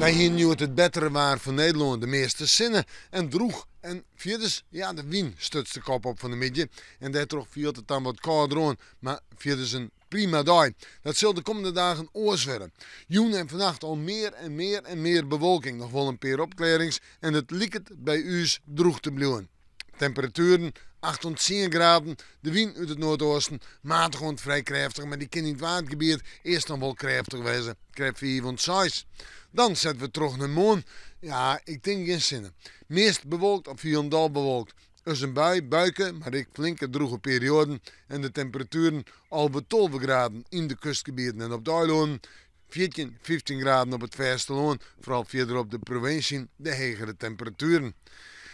Wy hienen hjoed it bettere waar fan Nederlân, de measte sinne en drûch. En fierders, ja, de wyn stuts de kop op fan 'e middei en dêrtroch fielt it dan wat kâlder oan, mar fierders in prima dei. Dat sil de kommende dagen oars wurde. Jûn en fannacht al mear en mear en mear bewolking, noch wol in pear opklearrings en it liket by ús drûch te bliuwen. Temperatueren, 8 oant 10 graden, de wyn út it noardeasten, matich oant frij krêftich, mar dy kin yn it Waadgebiet earst noch wol krêftich wêze, krêft 5 oant 6. Dan sette we troch nei moarn. Ja, ik tink gjin sinne. Meast bewolkt of hielendal bewolkt. Ris in bui, buike, mar ek flinke drûge perioaden en de temperatueren 11, 12 graden yn de kustgebieten en op de eilannen, 14, 15 graden op it fêstelân, foaral fierder op de provinsje de hegere temperatueren.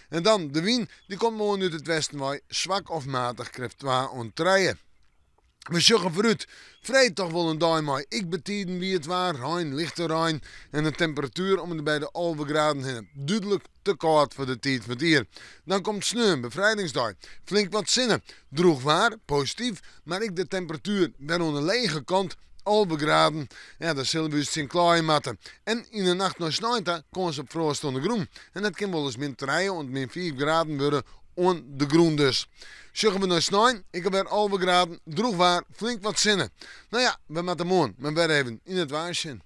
En dan de wyn, dy komt moarn út it westen wei, swak of matich, krêft 2 oant 3. We sjogge foarút. Freed toch wol in dei mei ek betiden wiet waar, rein, lichte rein en in temperatuer om en by de 11 graden hinne. Dúdlik te kâld foar de tiid fan it jier. Dan komt sneon, befrijdingsdei. Flink wat sinne, drûch waar, posityf, mar ek de temperatuer wer oan de lege kant, 11 graden. Ja, dêr sille we ús tsjin klaaie moatte. En yn de nacht nei snein ta kâns op froast oan de grûn. En dat kin wolris min 3 oant min 5 graden wurde oan de grûn dus. Sjogge we nei snein, ek alwer 11 graden, drûch waar, flink wat sinne. No ja, we moatte moarn mar wer even yn it waar sjen.